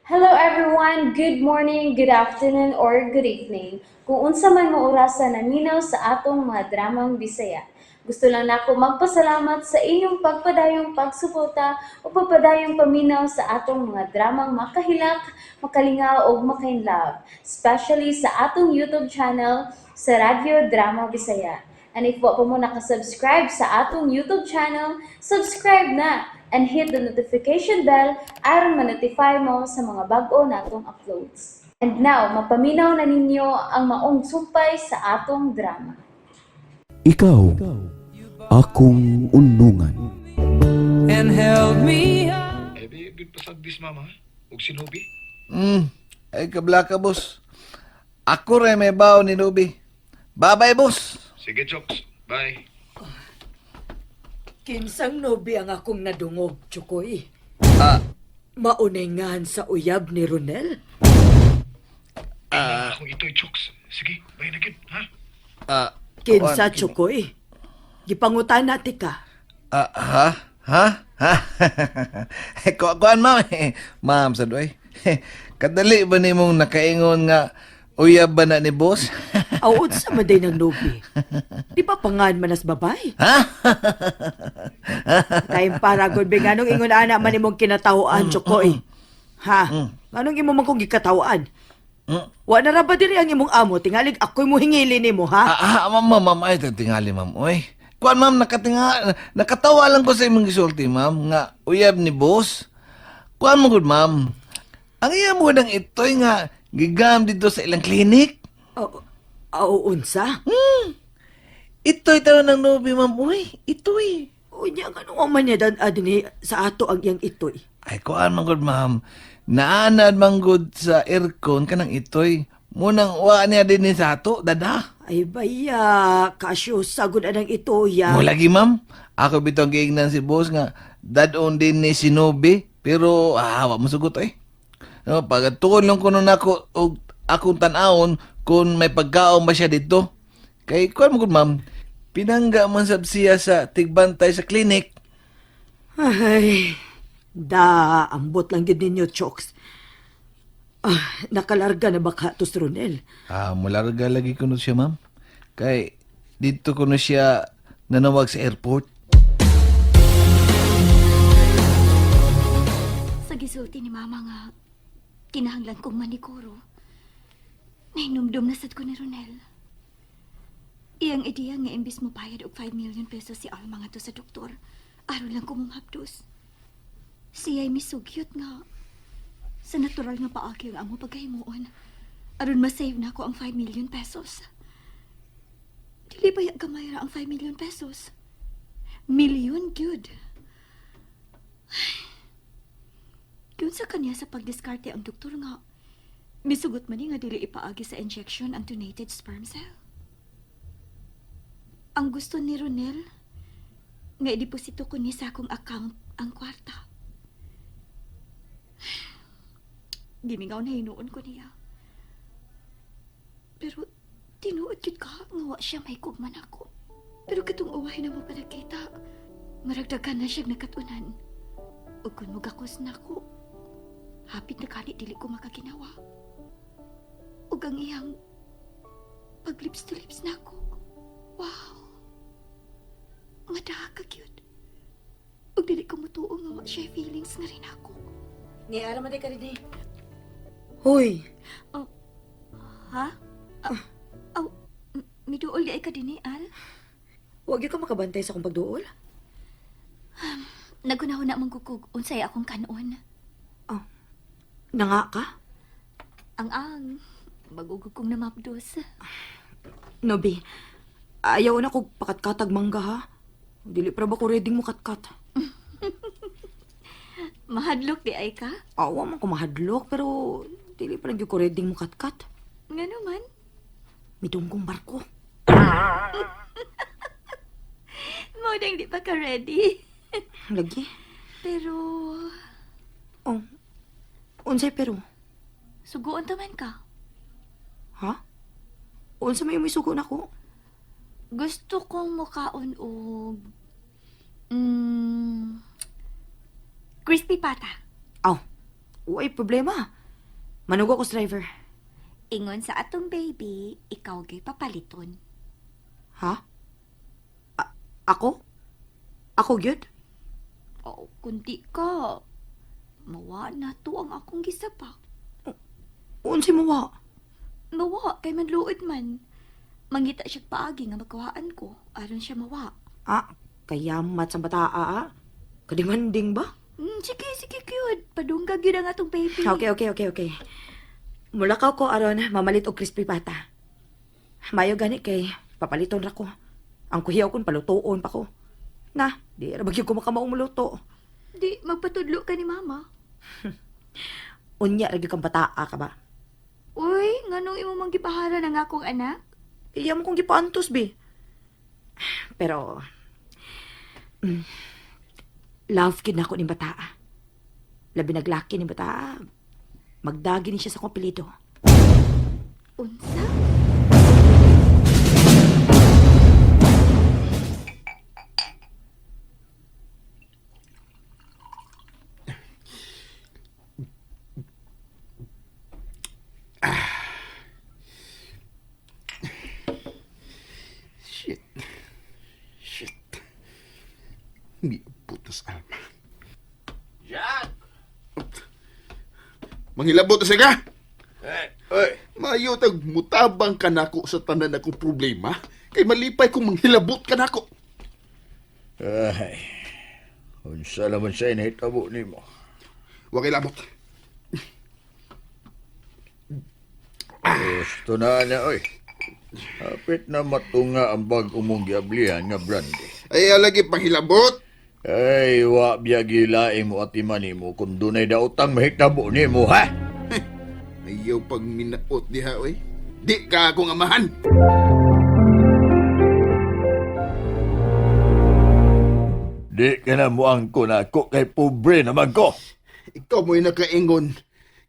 Hello everyone! Good morning, good afternoon, or good evening. Kung unsa man mo orasa naminaw sa atong mga dramang Bisaya. Gusto lang nako magpasalamat sa inyong pagpadayong pagsuporta o pagpadayong paminaw sa atong mga dramang makahilak, makalingaw ug makainlove, especially sa atong YouTube channel sa Radyo Drama Bisaya. And if wa pa mo nakasubscribe sa atong YouTube channel, subscribe na and hit the notification bell aron ma-notify mo sa mga bag-o natong uploads. And now, mapaminaw na ninyo ang maong sumpay sa atong drama. Ikaw, akong unungan. And held me up. Eh, di, good pasagdis, mama. Ug si Nubi. Ay kablaka, boss. Ako rin may bao ni Nubi. Bye-bye, boss. Sige, Jokes. Bye. Kinsang nobi ang akong nadungog, Chukoy. Ah, Maunay ngan sa uyab ni Ronel. Ah. Akong ito'y Jokes. Sige, bye na gid, ha? Ah, Kinsa, kuwan, Chukoy. Gipangutan na ka. Ah, ha? Ha? Ha? Kuan, ma'am. Ma'am, sa doy. Kadali ba ni mong nakaingon nga uyab ba na ni boss? Awod sa maday ng nobi. Di ba pangan manas babay? Ha? Tayong paragon, be, nganong ingon ana man imong kinatawaan, Chukoy? Ha? Nganong imo man kong gikatawaan? Wa na ra ba diri ang imong amo? Tingalig ako'y muhingili nimo, ha? Ah, ah, ma'am, ma'am, ma'am, ay, tingali, ma'am, oy. Kuan, ma'am, nakatinga, nakatawa lang ko sa imong gisulti, ma'am, nga uyab ni boss. Kuan mo gud, ma'am. Ang iya mo nang ito'y nga gigam dito sa ilang klinik. Oo, oh, unsa? Ito'y taon ng nubi, ma'am, uy. Ito'y. Unya, nga man niya dan adini sa ato ang iyang itoy. Ay, kuan man gud, ma'am. Naanad man gud sa aircon kanang ito'y. Munang wa niya din ni sa ato, dada. Ay baya, kasyo sagod anang ito ya. Mo lagi, ma'am. Ako bitong giingnan si boss nga dadon din ni Sinobi pero ah, wa mosugot eh. No, pag tuon lang kuno nako og akong tan-awon kung may pagkaon ba siya dito. Kay kuan mo gud, ma'am. Pinangga man sab siya sa tigbantay sa klinik. Ay, da, ambot lang gid ninyo, Chokes. Ah, nakalarga na baka to si Ronel? Ah, mularga lagi kuno siya, ma'am. Kay dito kuno siya nanawag sa airport. Sa gisulti ni Mama nga, kinahanglan kong manikuro. Nahinumdum na sad ko ni Ronel. Iyang ideya nga imbis mo bayad og 5 million pesos si Alma nga to sa doktor, aron lang ko mumhapdos. Siya'y misugyot nga sa natural nga paagi ang amo pagkahimuon. Aron masave na ako ang 5 million pesos. Dili ba ya gamay ra ang 5 million pesos? Million good. Yun sa kanya sa pagdiskarte ang doktor nga. Misugot man ni nga dili ipaagi sa injection ang donated sperm cell. Ang gusto ni Ronel, nga ideposito ko ni sa akong account ang kwarta. Gimingaw na hinuon ko niya. Pero tinuod gyud ka nga wa siya may kugman ako. Pero katong uwahay na mo pa nagkita, maragdagan na siyang nakatunan. Ug kun mugakos nako, hapit na kani dili ko makaginawa. Ug ang iyang pag lips to lips nako. Wow. Madaha ka cute. Ug dili ko mutuo nga wa siya feelings nga rin ako. Ni ara man ka rin. Hoy, Ha? Ah, aw, miduol di ay ka dinhi, Al. wag gyud ka makabantay sa akong pagduol. Nagunahon na mong kukug unsay akong kanon. Nanga ka? Ang bagugog kong namapdos. Nobi, ayaw na kog pakatkatag mangga ha. Dili pra ba ko ready mo katkat? Mahadlok di ay ka? Awa man ko mahadlok pero dili pa lang gyud ko ready mo katkat. Ngano man? Midunggong barko. Mao nang di pa ka ready. Lagi. Pero Oh. Unsay pero? Suguon ta man ka. Ha? Unsa may umisugo nako? Gusto kong mukaon og crispy pata. Aw. Way problema. Manugo ko sa driver. Ingon sa atong baby, ikaw gay papaliton. Ha? Ako? Ako gyud? Oo, kundi ka. Mawa na to ang akong gisapak. Unsay mo wa? Mawa kay manluod man. Mangita siya paagi nga magkuhaan ko aron siya mawa. Ah, kayamat sa bataa ah. Kadimanding ba? Sige, sige, cute. Padungga gyud ang atong baby. Okay, okay, okay, okay. Mulakaw ko aron mamalit og crispy pata. Mayo gani kay papaliton ra ko. Ang kuhiyaw kon palutoon pa ko. Na, di ra bagyo ko makamaong muluto. Di, magpatudlo ka ni mama. Unya ra gyud kang bataa ka ba? Uy, nganong imo mang gipahara ng akong anak? Iya mo kong gipaantos bi. Pero love kid nako ning bataa. Labi naglaki ning bataa. Magdagi ni siya sa akong apelyido. Unsa? Shit. Shit. Miabot na sa Alma. Jack! Manghilabot na siya ka! Eh, oy. Mayo tag mutabang ka nako sa tanan akong problema. Kay malipay kung manghilabot ka nako. Ay, unsa naman sa inahitabo nimo. Wa kay labot. Gusto na na, oy. Hapit na matunga ang bag umong giablihan nga brandy. Ay alagi panghilabot. Ay, wa biyagi laing mo at nimo kung dunay daotang mahitabo nimo, ha? Ayaw pag minaot diha oy. Di ka akong amahan. Di ka na mo angko na ako kay pobre naman ko. Ikaw mo'y nakaingon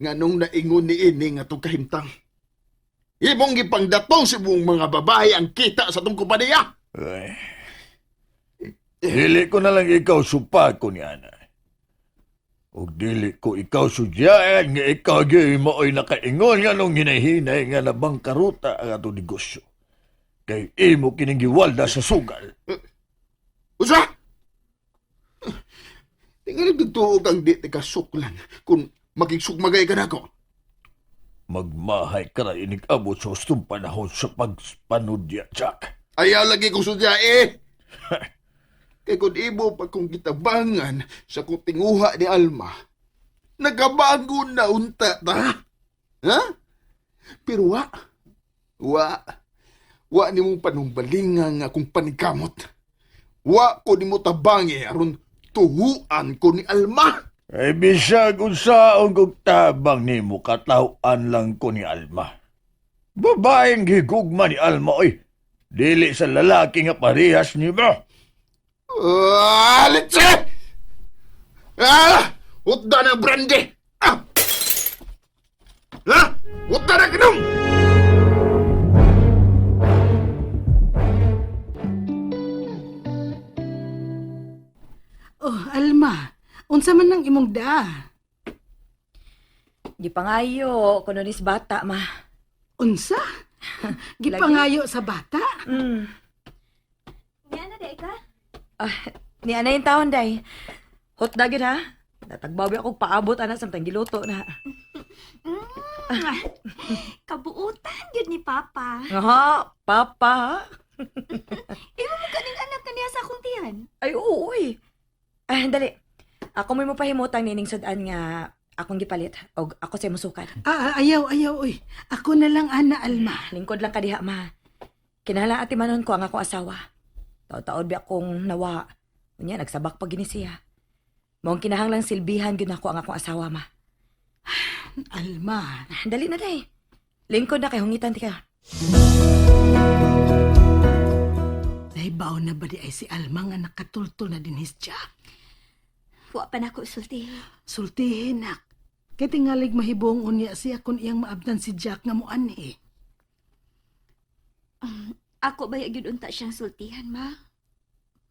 nga nung naingon ni ini nga itong kahimtang. Imong gipangdatong sa buong mga babae ang kita sa tong kompanya. Ay, dili ko na lang ikaw supako ni Ana. Og dili ko ikaw sudyaan nga ikaw gyud mao'y nakaingon nga nung hinahinay nga nabangkaruta ang atong negosyo. Kay imo kining giwalda sa sugal. Usa! Tingali nagtuo kang di ka suklan kung makigsugmagay ka nako. Magmahay ka na inig-abot sa hustong panahon sa pagpanudya, Jack. Ayaw lagi kong sudya eh. Kay kung imo pa kong gitabangan sa kong tinguha ni Alma, nagabago na unta ta. Ha? Pero wa, wa, wa ni mong panumbalingan nga akong panikamot. Wa ko ni mo tabangi aron tuhuan ko ni Alma. Ay bisag unsaon kog tabang nimo katawhan lang ko ni Alma. Babaeng gigugma ni Alma oy. Dili sa lalaki nga parehas nimo. Ah, litse! Ah! Utda na brande! Ah! Ha? Utda na kinom! Oh, Alma, unsa man nang imong daa? Gipangayo kuno nis bata ma. Unsa? Gipangayo sa bata? Nga na day ka? Ah, ni ana yung taon day. Hot na gyud ha. Natagbawi ako paabot ana samtang giluto na. Kabuutan gyud ni Papa. Aha, papa. ha? Imo mo kaning anak kaniya sa akong tiyan. Ay, oo, uy. Ah, dali. Ako may mapahimutang nining sudan nga akong gipalit og ako sa musukan. Ah, ah, ayaw, ayaw, oy. Ako na lang, ana, Alma. Lingkod lang ka diha, ma. Kinahanglan atimanon ko ang akong asawa. Taod-taod bi akong nawa. Unya, nagsabak pa gini siya. Maong kinahanglan silbihan gyud nako ang akong asawa, ma. Alma, Dali na, day. Lingkod na kay hungitan ti ka. nahibaw na ba di ay si Alma nga nakatultol na din his Jack? Wa pa nako sulti. Sultihin, nak. Kay tingalig mahibong unya siya kung iyang maabdan si Jack nga muanhi. Ako ba gyud unta siyang sultihan, ma?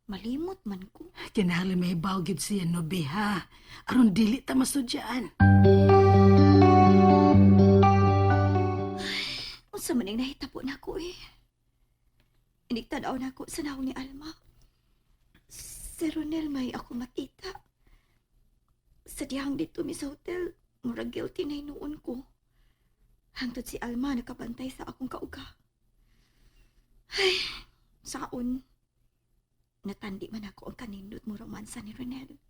Malimot man ko. Kinahanglan mahibaw gyud siya no ha. Aron dili ta masudyaan. Pagtanaw nako sa nawong ni Alma, si Ronel may ako makita. Sa dihang dito mi sa hotel, murag guilty na hinuon ko. Hangtod si Alma nakabantay sa akong kauga. Ay, saon. Natandi man ako ang kanindot mo romansa ni Ronel.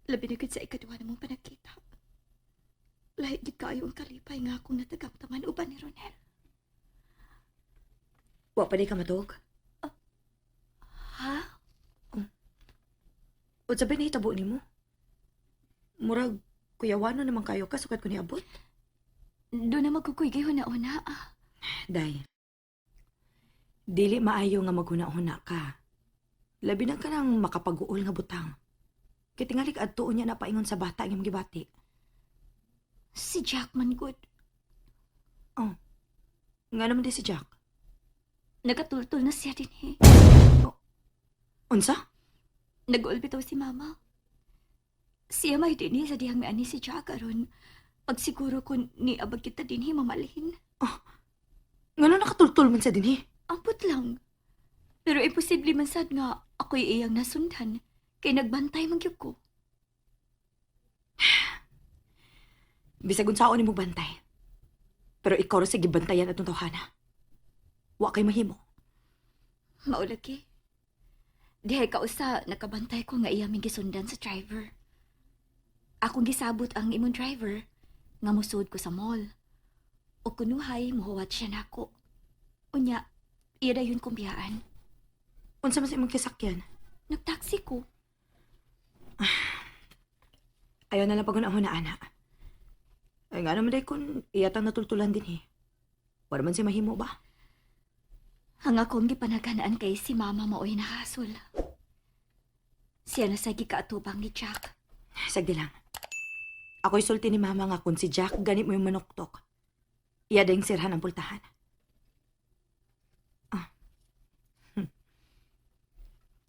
Labi na gud sa ikaduha namong panagkita. Lahi gid kaayo ang kalipay nga akong natagamtaman uban ni Ronel. Wa pa di ka matuog. Ha? Unsa ba nahitabo nimo? Murag kuyawano naman kayo ka sukad ko niabot. Doon na magkukuygay huna-huna ah. Day. Dili maayo nga maghuna-huna ka. Labi na ka nang makapag-uol nga butang. Kay tingali ka adtuon niya na paingon sa bata nga imong gibati. Si Jack man good. Nga naman di si Jack. Nagatultol na siya din eh. Unsa? Nag-uol bitaw si Mama. Siya may dinhi sa dihang miani si Jack aron. Pagsiguro ko ni abag kita dinhi mamalhin. Ngano nakatultol man sa dinhi? Ampot lang. Pero imposible man sad nga ako'y iyang nasundan kay nagbantay man gyud ko. Bisag unsaon nimo bantay. Pero ikaw ra sa gibantayan atong tawhana. Wa kay mahimo. Maulagi. Dihay ka usa nakabantay ko nga iya ming gisundan sa driver. Akong gisabot ang imong driver nga mosud ko sa mall. O kunuhay muhuwat siya nako. Unya, iya dayon kong biyaan. Unsa man sa imong kisakyan? Nagtaksi ko. Ayaw na lang pagunahon na ana. Ay nga naman day kun iyatang natultulan din eh. Wala man siya mahimo ba? Ang akong gipanaganaan kay si Mama mao'y nahasol. Siya na sa gikaatubang ni Jack. Sagdi lang. Ako'y sulti ni Mama nga kung si Jack ganit mo yung manuktok. Iya ding sirhan ang pultahan. Ah.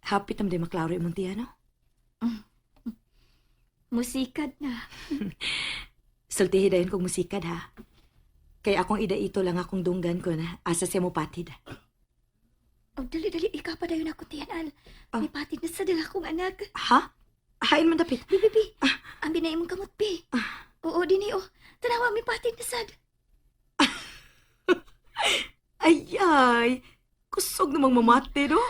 Happy tam di maklaro imong tiya, no? Musikad na. Sultihi dayon kong musikad, ha? Kay akong ida ito lang akong dunggan ko na asa siya mo patid. Oh, dali, dali. Ikaw pa dayon ako, Tiyan Al. Ah. May patid na sa dala kong anak. Ha? Hain man dapit. Bi, bi, bi. Ang binay mong kamot, bi. Oo, dini, oh. Tanawa, may patid na sad. Ay, ay. Kusog namang mamate, no?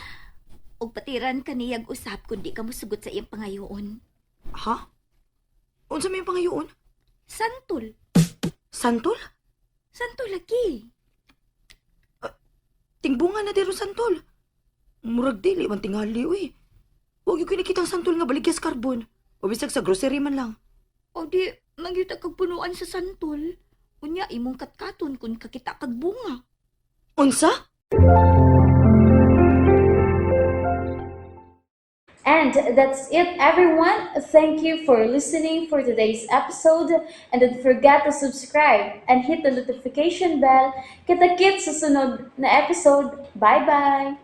Og patiran ka niyag usap kundi ka musugot sa iyang pangayoon. Ha? Unsa may pangayoon? Santol. Santol? Santol lagi. Tingbunga na dero santol. Murag dili man tingali uy. Huwag yung kinikitang santol nga baligyas karbon. O bisag sa grocery man lang. O di, mangyuta kag punuan sa santol. Unya, imong katkaton kung kakita kag bunga. Unsa? And that's it, everyone. Thank you for listening for today's episode. And don't forget to subscribe and hit the notification bell. Kita-kits sa sunod na episode. Bye-bye!